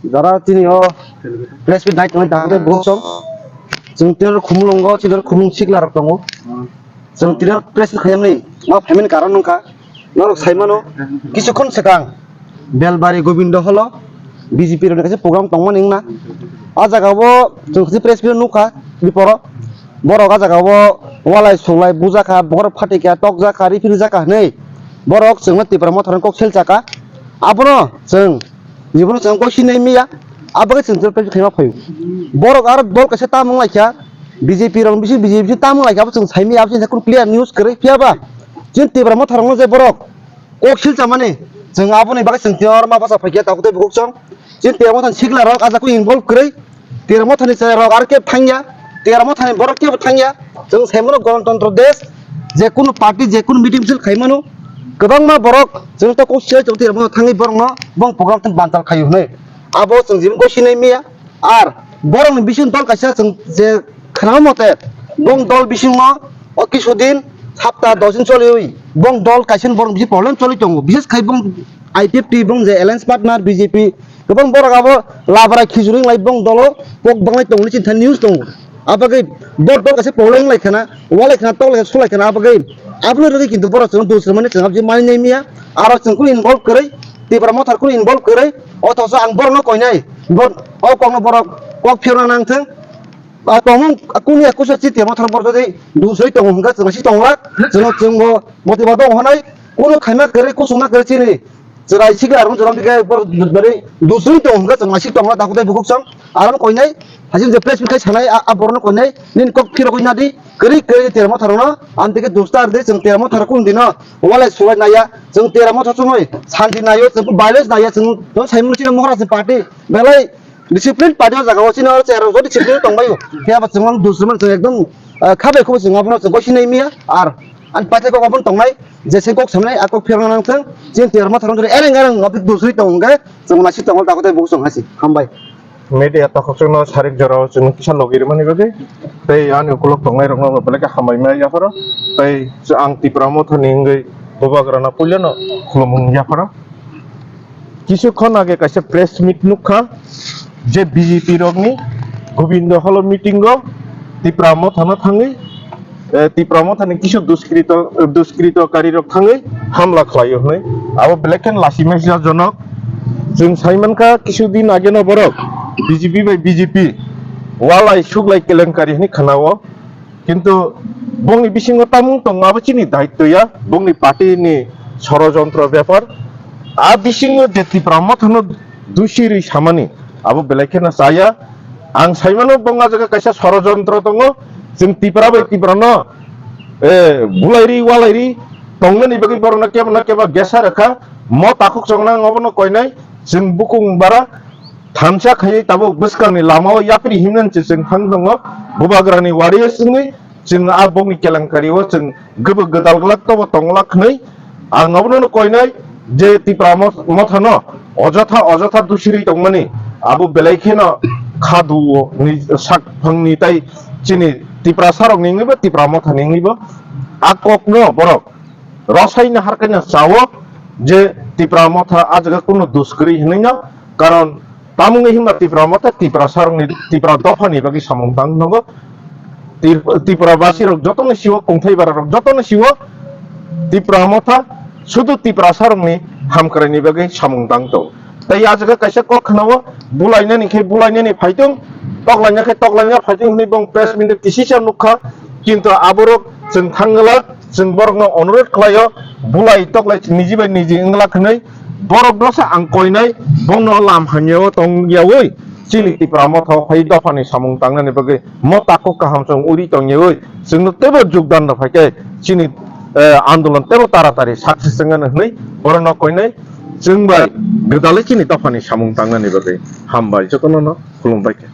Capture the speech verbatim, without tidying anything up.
Jara tini o press meet nai tongnai dangde buchong. Chwng tini khumulwngo, chini khumulwng sikla rok tongo. Chwng tini press meet khaimani ma phaimani karon wngkha. Norok saimano, kisukhon swkang Belbari Gobindo holo B J P rokni kaisa program tongmani wngna. A jaga o chwng kaisa press meet nukha biporo. Borok a jaga o walai sulai bujakha, borok phatikha, tokjakha, riphiljak hinwi borok chwngno Tipra Motha rokni kok selchakha. Abono chwng Jibono chwng kok sinai miya, abagwi chwng jora press khaima phaio. Borok aro dol kaisa tamung laikha, B J P rok bisi B J P bisi tamung laikha, abo chwng sai miya, abo chwng clear news kwrwi phiya ba. Chini Tipra Motha rokno je borok kok sil chamani, chwng aboni bagwi chwng tiyar ma basa phaikya, tabuk tei bukuk chwng. Chini Tipra Motha ni sikla rok ajak involve kwrwi, Tipra Motha ni chwrai rok aro kebo thangya, Tipra Motha ni borok kebo thangya. Chwng sai mano Ganatantro desh, je kunu party, je kunu meeting misil khai mano, kwbangma borok chwng to kok sil chwng Tipra Motha thangwi borokno bong program tei bantal khaio hwnwi. Abo chwng jibon kok sinai miya. Ar borokni bising dol kaisa chwng je khnama mote, bong dol bisingo o kisu din, hapta dos din choliwi bong dol kaisa borok bisi problem choli tongo. Bises khai bong I P F T bong je alliance partner B J P, kwbang borok abo labra khichuri lai bong dolo kok banglai tongo, chini thani news tongo. Abagwi bor dol kaisa problem lai khana, walai khana, tolai sulai khana, abagwi aboni rwgwi kintu borok chwng dusra mani chwng abji mani nai miya. Aro chwng kunu involve kwrwi, Tipra Motha kunu involve kwrwi, othoso ang borokno koinai, bor-, o kokno borok kok phiyokna nang thung. A tongmung kunu ekusa chi Tipra Motha borok jodi dusri tongo hwnka chwng si tongla, chwng chwngbo motiba dong honai, kunu khaima kwrwi, kusuma kwrwi chini. Chwrai sikla arung chwrai bikhe bor bari dusri tong hwnka chwng naisik tongla, dakhutai bukhuk chwng aram koinai, hajin je press meet khai sanai, a, a borokno koinai, nini kok phirogwi nadi, kwrwi kwrwi Tipra Motha rokno, amtike dustar de chwng Tipra Motha rok kunu dino walai sulai naiya, chwng Tipra Motha chumui santi naio, chwng violence naiya, chwng, chwng saimung chini Maharaj ni party, belai discipline party o jaga o chini oro chwng rok discipline tongbaio, phiya ba chwng dusri man chwng ekdom, ah, khabai khubai chwng abono chwng kok sinai miya, ar ani paithai kok abono tongnai, jese kok samnai a kok phirna nang thung, chini Tipra Motha rok jodi ereng ereng obo dusri tong hwnka, chwng naisik tongo, dakhutai bukhuk chwng hasi, hambai. Media takhuk chwngno sarik jorao chwng kisa logi rwmani bagwi, tei ani ukulok tongnai rokno belai khe hambai ma yapharo, tei ang Tipra Motha ni wngwi Bubagrano puilano khulumung yapharo. Kisu khon age kaisa press meet nukha je B J P rokni Gobindo Hall o meeting o Tipra Mothano thangwi, eh, Tipra Mothani kisu duskrito, duskrito kari rok thangwi hamla khlaio hwnwi. Abo belai khe lachimaisa jonok. Chwng sai mankha kisu din age no borok B J P bai B J P walai suklai kelenkari hwnwi khanao. Kintu bongni bisingo tamung tongo, abo chini daityo ya, bongni party ni sorojontro bepar. A bisingo je Tipra Mothano dusirwi samani, abo belai kheno chaya. Ang saimano bong a jaga kaisa sorojontro tongo, chwng Tipra bai Tipra no, eh, bulairi walairi tongnani bagwi borokno kebo na kebo gesa rwkha, mo takhuk chongna ang obono koinai, chwng bukung bara, thansa khaiwi tabuk bwskangni lamao yapri himnani se chwng thang tongo. Bubagrani wari o chwngwi chwng a bokni kelengkario chwng gubuk gwdal glak tobo tong glak hwnwi ang obono koinai je Tipra Moth-, Mothano ojotha ojotha dusiri tongmani abo belai kheno khadu ni sak phangni tai chini Tiprasa rokni wngwibo Tipra Mothani wngwibo a kokno borok rosaino harkaino chao je Tipra Motha a jaga kunu dus kwrwi hwnwi no, karon tamungwi himba Tipra Motha Tiprasa rokni, Tipra dophani bagwi samung tang tongo. Tip-, Tipra basi rok jotono siwo, kungthai bara rok jotono siwo, Tipra Motha sudu Tiprasa rokni hamkraini bagwi samung tang tongo. Tei a jaga kaisa kok khwnao, bulainani khe bulainani phaitung, toklaina khe toklaina phaitung hwnwi bong press meet o kisisa nukha, kintu aborok chwng thangwlak, chwng borokno onurodh khlaio, bulai toklai niji bai niji wngwlak hwnwi borokno sa ang koinai, bongno lam hamyao tongyaui chini Tipra Motha o phai dophani samung tangnani bagwi mo takhuk kaham chwng uri tongyaui chwngno teibo jogdan rw phaikhe chini, eh, andolon teibo taratari success wngmano hwnwi borokno koinai. Chwng bai gwdalwi chini dophani samung tangnani bagwi hambai, jotono no khulumbai khe.